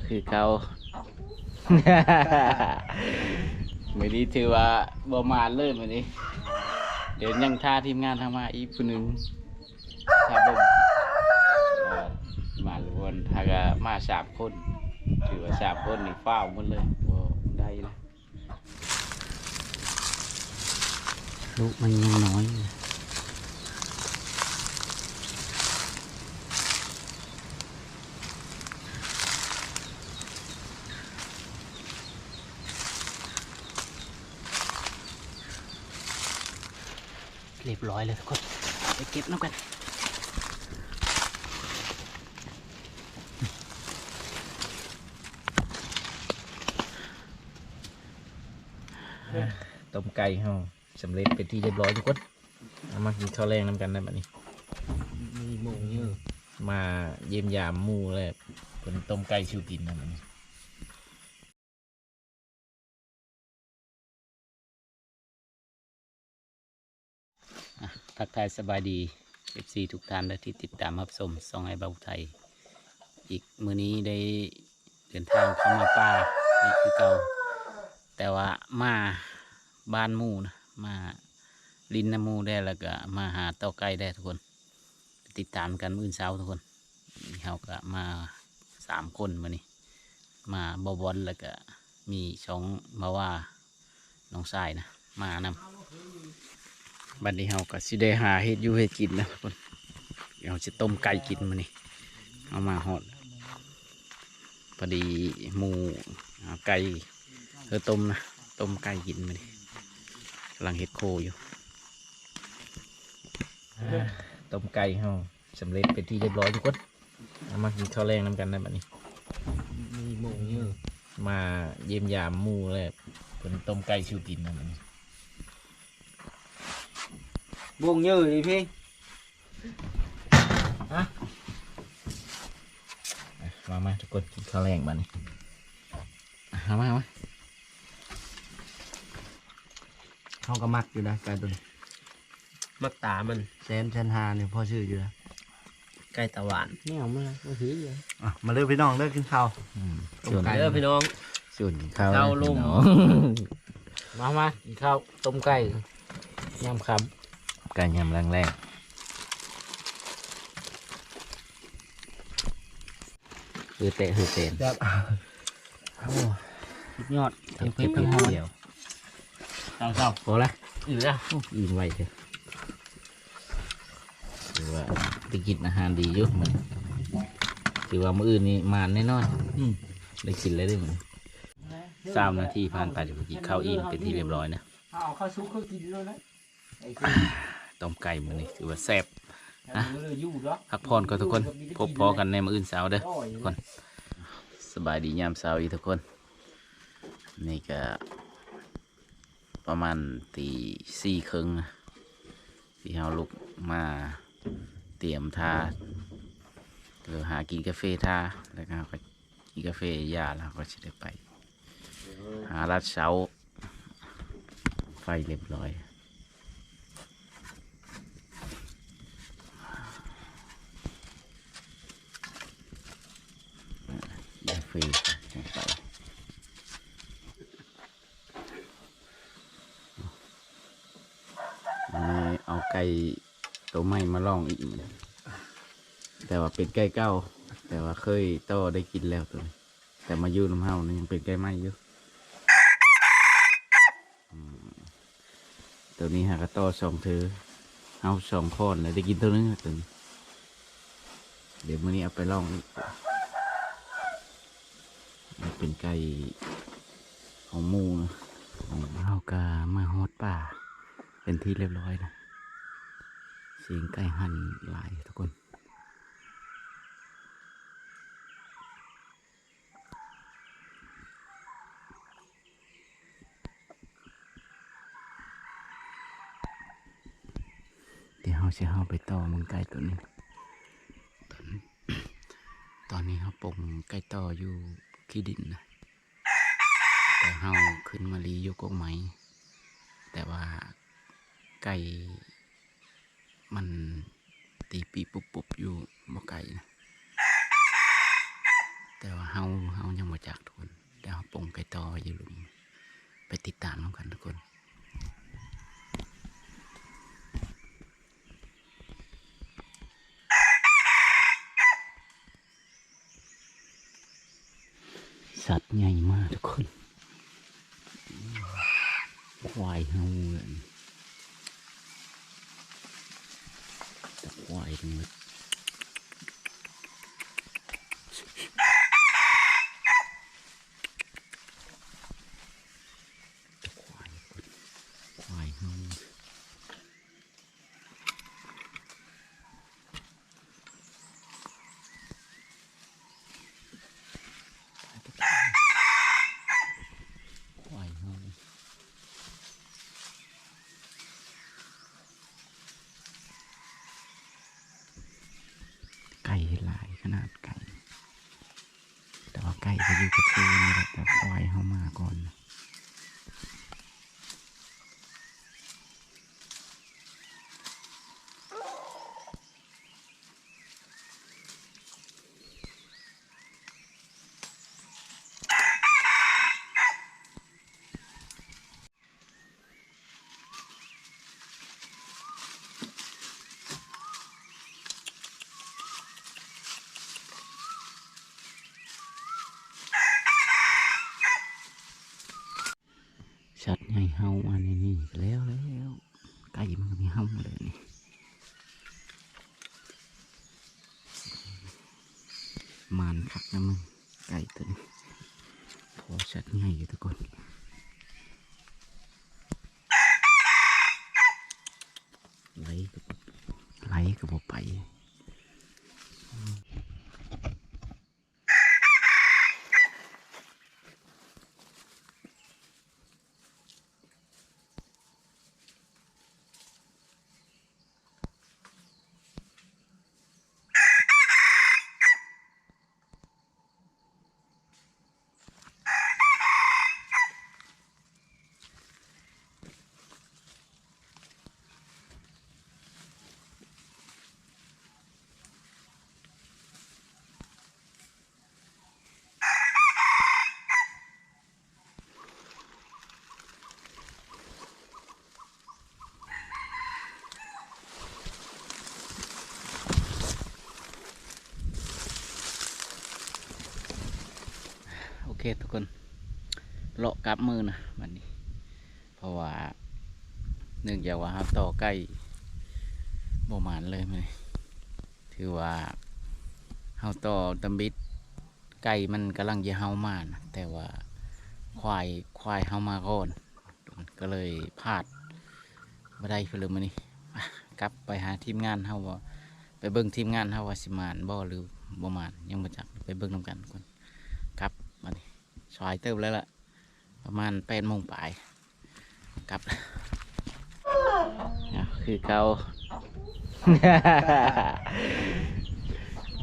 ຄືເກົ່າ. ມື້ນີ້ຖືວ່າບໍ່ໝານເລີຍມື້ນີ້. ດຽວຍັງຖ້າທີມງານເຮົາມາອີກຜູ້ໜຶ່ງ ຖ້າເບິ່ງ ເອີ ມາລວມ ຖ້າກະມາສາມຄົນ ຖືວ່າສາມຄົນນີ້ຟ້າວໝົດເລີຍ ບໍ່ໄດ້ລະ. ລູກມັນຍັງນ້ອຍ. ຮຽບຮ້ອຍແລ້ວທຸກຄົນ ໄປເກັບນຳກັນ. ຕົ້ມໄກ່ເຮົາສຳເລັດເປັນທີ່ຮຽບຮ້ອຍທຸກຄົນ. ເອົາມາກິນເຂົ້າແລງນຳກັນນະບັດນີ້. ມີໝູເຍ ມາຢ້ຽມຢາມໝູ ແລະ ເພິ່ນຕົ້ມໄກ່ສູ່ກິນນະບັດນີ້. ອ່ະ ທັກທາຍສະບາຍດີ ເອັຟຊີ ທຸກທ່ານເດີ ທີ່ຕິດຕາມຮັບຊົມຊ່ອງອ້າຍບ່າວໄທ. ອີກມື້ນີ້ໄດ້ເດີນທາງເຂົ້າມາປ່າອີກຄືເກົ່າ, ແຕ່ວ່າມາບ້ານໝູນະ, ມາຫຼິ້ນນຳໝູແດ່ ແລ້ວກະມາຫາຕໍ່ໄກ່ແດ່ທຸກຄົນ. ຕິດຕາມກັນມື້ອື່ນເຊົ້າທຸກຄົນ. ເຮົາກະມາສາມຄົນມື້ນີ້, ມາບ່າວບອນ ແລ້ວກະມີຊ່ອງບ່າວວ່າ ນ້ອງຊາຍນະ ມານຳ. ບັດນີ້ເຮົາກະຊິໄດ້ຫາເຮັດຢູ່ເຮັດກິນນະທຸກຄົນ. ເຮົາຊິຕົ້ມໄກ່ກິນມື້ນີ້. ເຮົາມາຮອດ ພໍດີໝູເອົາໄກ່ ເອີ ຕົ້ມນະ, ຕົ້ມໄກ່ກິນມື້ນີ້. ກຳລັງເຮັດໂຄຢູ່. ຕົ້ມໄກ່ເຮົາສຳເລັດເປັນທີ່ຮຽບຮ້ອຍທຸກຄົນ. ເອົາມາກິນເຂົ້າແລງນຳກັນນະບັດນີ້. ມີໝູເຍ ມາຢ້ຽມຢາມໝູ ແລະ ເພິ່ນຕົ້ມໄກ່ສູ່ກິນນະບັດນີ້. ໝູເຍອີພີ. ມາ ມາທຸກຄົນ ກິນເຂົ້າແລງບັດນີ້. ມາ ມາ ມາ. ເຮົາກໍມັກຢູ່ນະ ໄກ່ຕົວນີ້. ມັກຕາມັນ. ແສນ ແສນຫ້ານີ້ພໍຊື້ຢູ່ນະ. ໄກ່ຕາຫວານ. ແນວມາ ບໍ່ຖືກເລີຍ. ອ່ະ ມາເດີພີ່ນ້ອງເດີ ກິນເຂົ້າ. ອືມ ຊົນເດີພີ່ນ້ອງ ຊົນກິນເຂົ້າ ເຂົ້າລົມພີ່ນ້ອງ. ມາ ມາ ກິນເຂົ້າ ຕົ້ມໄກ່ ຍາມຄ່ຳ ໄກ່ຍາມແລງໆ. ຄືແຕະຄືເຕັນ ແຊບ. ໂອ້ ສຸດຍອດ ທັງເຜັດທັງຮ້ອນ. ເຈົ້າໆ ພໍລະ ອີ່ມລະ. ໂອ້ ອີ່ມໄວເດີ. ຖືວ່າໄດ້ກິນອາຫານດີຢູ່ມື້ນີ້. ຖືວ່າມື້ອື່ນນີ້ໝານແນ່ນອນ. ອືມ ໄດ້ກິນແລ້ວເດ້ມື້ນີ້. ຊາວນາທີຜ່ານໄປ ກິນເຂົ້າອີ່ມເປັນທີ່ຮຽບຮ້ອຍນະ. ເອົາເຂົ້າສຸກຄືກິນໂລດນະ. ຕົ້ມໄກ່ມື້ນີ້ຖືວ່າແຊບນະ. ພັກຜ່ອນກ່ອນທຸກຄົນ, ພົບພໍ້ກັນໃນມື້ອື່ນເຊົ້າເດີທຸກຄົນ. ສະບາຍດີຍາມເຊົ້າອີກທຸກຄົນ. ນີ້ກະປະມານຕີສີ່ເຄິ່ງນະ ທີ່ເຮົາລຸກມາຕຽມທ່າ ຫຼື ຫາກິນກາເຟທ່າ ແລ້ວກະເຮົາກະ ກິນກາເຟຢາ ແລ້ວເຮົາກໍຊິໄດ້ໄປຫາລັດເຊົາ. ໄຟຮຽບຮ້ອຍ. ກາເຟ ໄຟ. ມື້ນີ້ເອົາໄກ່ໂຕໃໝ່ມາລອງອີກ ແຕ່ວ່າເປັນໄກ່ເກົ່າ ແຕ່ວ່າເຄີຍຕໍ່ໄດ້ກິນແລ້ວໂຕນີ້ ແຕ່ມາຢູ່ນຳເຮົານີ້ຍັງເປັນໄກ່ໃໝ່ຢູ່. ອືມ ໂຕນີ້ຫາກະຕໍ່ສອງເທື່ອ ເຮົາສອງຄອນແລ້ວໄດ້ກິນໂຕໜຶ່ງໂຕນີ້. ດຽວມື້ນີ້ເອົາໄປລອງອີກ. ເປັນໄກ່ຂອງໝູນະ. ເຮົາກະມາຮອດປ່າເປັນທີ່ຮຽບຮ້ອຍນະ. ສຽງໄກ່ຫັນຫຼາຍທຸກຄົນ. ດຽວເຮົາຊິເຂົ້າໄປຕໍ່ເບິ່ງໄກ່ໂຕນີ້. ຕອນ ຕອນນີ້ເຮົາປົງໄກ່ຕໍ່ຢູ່ຂີ້ດິນນະ ແຕ່ເຮົາຂຶ້ນມາລີຢູ່ກົກໄມ້ ແຕ່ວ່າໄກ່ ມັນຕີປີບປຸບໆຢູ່ບໍ່ໄກນະ. ແຕ່ວ່າເຮົາ ເຮົາຍັງບໍ່ຈັກທຸກຄົນ ແຕ່ເຮົາປົງໄກ່ຕໍ່ໄວ້ຢູ່ລຸ່ມ. ໄປຕິດຕາມນຳກັນທຸກຄົນ. ສັດໃຫຍ່ມາກທຸກຄົນ. ຄວາຍເຮົາເອີ້ນ ແຕ່ຄວາຍທັງໝົດ. ຄວາຍ ຄວາຍເຮົາ. ຄວາຍເຮົາ. ໄກ່ຫຼາຍຂະໜາດໄກ່. ແຕ່ວ່າໄກ່ກໍຢູ່ແຕ່ເທິງນີ້ແຫຼະ ແຕ່ຄວາຍເຮົາມາກ່ອນ. ສັດໃຫຍ່ເຫົ່າອັນນີ້ ນີ້ກໍແລ້ວແລ້ວ ໄກ່ມັນກໍມີເຫົ່າແລ້ວນີ້. ໝານຄັກນະມຶງ ໄກ່ໂຕນີ້ ພໍສັດໃຫຍ່ຢູ່ທຸກຄົນ. ໄລ່ກໍ ໄລ່ກໍບໍ່ໄປ. ໂອເຄທຸກຄົນ ເລາະກັບມື້ນະບັດນີ້ ເພາະວ່າເນື່ອງຈາກວ່າເຮົາຕໍ່ໄກ່ບໍ່ໝານເລີຍມື້ນີ້ ຖືວ່າເຮົາຕໍ່ຕຳບິດ ໄກ່ມັນກຳລັງຈະເຫົ່າມານະ ແຕ່ວ່າຄວາຍ ຄວາຍເຫົ່າມາກ່ອນ ກໍເລີຍພາດບໍ່ໄດ້ເລີຍມື້ນີ້. ໄປ ກັບໄປຫາທີມງານເຮົາ ວ່າ ໄປເບິ່ງທີມງານເຮົາວ່າຊິໝານບໍ່ ຫຼື ບໍ່ໝານ ຍັງບໍ່ຈັກ ໄປເບິ່ງນຳກັນກ່ອນ. ກັບບັດນີ້ ສາຍເຕີບແລ້ວລະ ປະມານແປດໂມງປາຍ ກັບ ຄືເກົ່າ.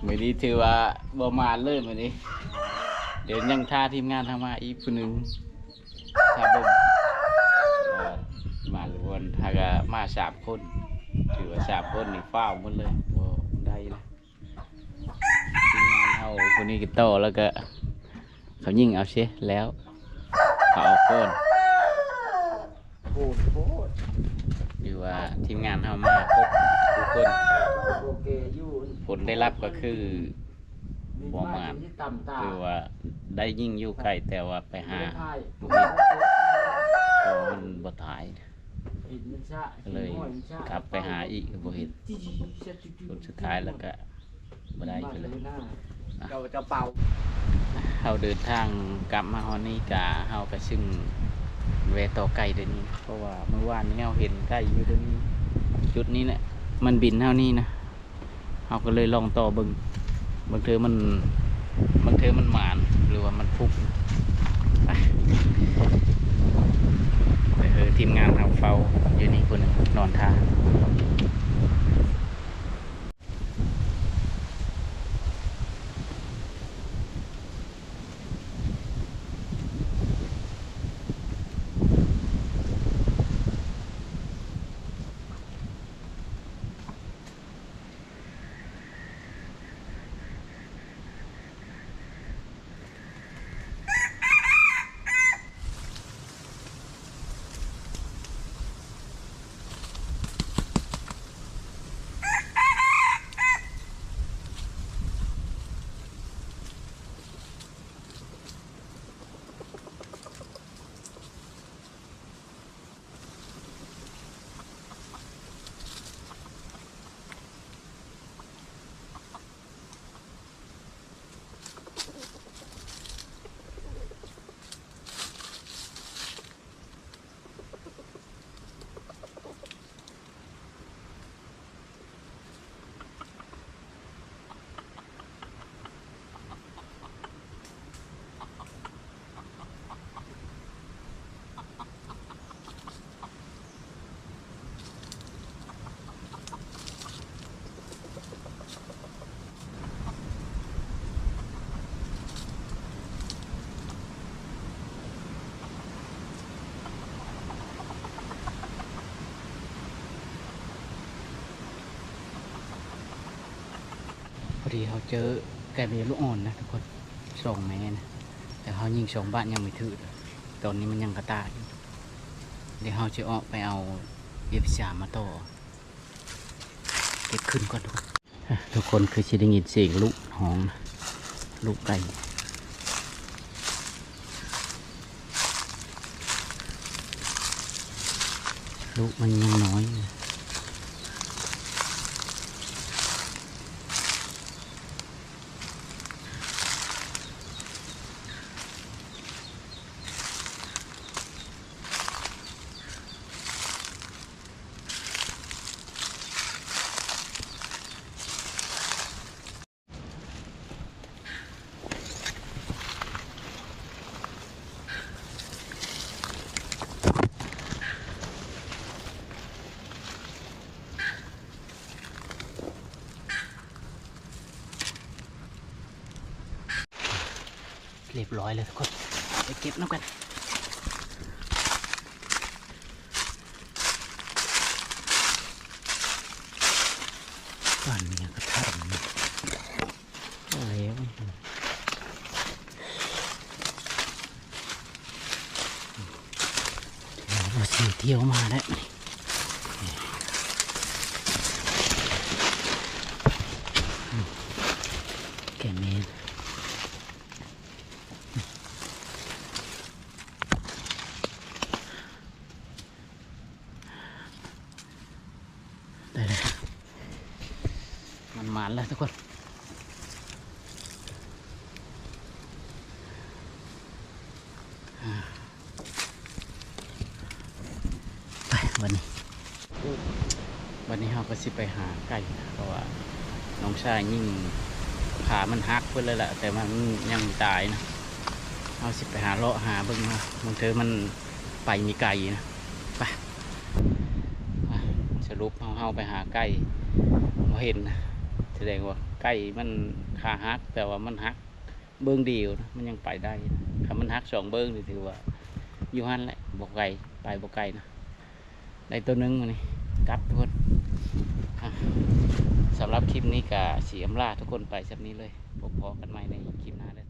ມື້ນີ້ຖືວ່າບໍ່ໝານເລີຍມື້ນີ້. ດຽວຍັງຖ້າທີມງານເຮົາມາອີກຜູ້ໜຶ່ງ ຖ້າເບິ່ງວ່າໝານຫຼືບໍ່. ຖ້າກະມາສາມຄົນ ຖືວ່າສາມຄົນນີ້ຟ້າວໝົດເລີຍ ບໍ່ໄດ້ລະ. ທີມງານເຮົາຜູ້ນີ້ກໍຕໍ່ ແລ້ວກໍເຂົາຍິງເອົາເຊ ແລ້ວເຂົາເອົາກ່ອນ. ໂຫດໂພດ ຫຼືວ່າທີມງານເຮົາມາຄົບທຸກຄົນ ໂອເຄຢູ່. ຜົນໄດ້ຮັບກໍຄືບໍ່ໝານ ຄືວ່າໄດ້ຍິງຢູ່ໄກ ແຕ່ວ່າໄປຫາບໍ່ເຫັນ ເພາະມັນບໍ່ຕາຍ ກໍເລີຍກັບໄປຫາອີກກໍບໍ່ເຫັນ. ຜົນສຸດທ້າຍແລ້ວກະບໍ່ໄດ້ເລີຍ. ເຈົ້າ ເຈົ້າເປົ່າ ເຮົາເດີນທາງກັບມາຮອດນີ້ກະ ເຮົາກະຊຶ່ງແວ່ຕໍ່ໄກ່ເດີນີ້ ເພາະວ່າມື້ວານນີ້ເຮົາເຫັນໄກ່ຢູ່ເດີນີ້ ຈຸດນີ້ແຫຼະ ມັນບິນເຮົານີ້ນະ. ເຮົາກໍເລີຍລອງຕໍ່ເບິ່ງ ບາງເທື່ອມັນ ບາງເທື່ອມັນໝານ ຫຼືວ່າມັນຟຸກ. ໄປ ໄປເຮີ ທີມງານເຮົາເຝົ້າຢູ່ນີ້ ຜູ້ໜຶ່ງນອນຖ້າ. ທີ່ເຮົາເຈີໄກ່ແມ່ລູກອ່ອນນະທຸກຄົນ ສອງແມ່ນະ ແຕ່ເຮົາຍິງສອງບາດຍັງບໍ່ຖືກ ຕອນນີ້ມັນຍັງກະຕ່າຢູ່. ດຽວເຮົາຊິອອກໄປເອົາ ເອັຟສາມ ມາຕໍ່ ເກັບຄືນກ່ອນທຸກຄົນ. ທຸກຄົນຄືຊິໄດ້ຍິນສຽງລູກຮ້ອງນະ ລູກໄກ່ ລູກມັນຍັງນ້ອຍ. ຮຽບຮ້ອຍແລ້ວທຸກຄົນ ໄປເກັບນຳກັນ. ບ້ານເມຍກະເຖົ້ານີ້ ໂອ້ຍ ບໍ່ຊິທ່ຽວມາແລ້ວ ແກ່ແມ່ນ. ໄດ້ແລ້ວ ມັນໝານແລ້ວທຸກຄົນ. ໄປ ບັດນີ້ ບັດນີ້ເຮົາກະຊິໄປຫາໄກ່ ເພາະວ່ານ້ອງຊາຍຍິງ ຂາມັນຫັກເບິດແລ້ວລະ ແຕ່ວ່າມັນຍັງຕາຍນະ. ເຮົາຊິໄປຫາເລາະຫາເບິ່ງວ່າ ບາງເທື່ອມັນໄປມີໄກນະ. ໄປ ສະຫຼຸບເຮົາ ເຮົາໄປຫາໄກ່ບໍ່ເຫັນ ສະແດງວ່າໄກ່ມັນຂາຫັກ ແຕ່ວ່າມັນຫັກເບິ່ງດຽວນະ ມັນຍັງໄປໄດ້. ຄັນມັນຫັກສອງເບິ່ງນີ້ຖືວ່າຢູ່ຫັ້ນແຫຼະ ບໍ່ໄກ ໄປບໍ່ໄກນະ. ໄດ້ໂຕໜຶ່ງມື້ນີ້ ກັບທຸກຄົນ. ອ່າ ສຳລັບຄລິບນີ້ກະຊິອຳລາທຸກຄົນໄປສ່ຳນີ້ເລີຍ ພົບພໍ້ກັນໃໝ່ໃນຄລິບໜ້າເດີ.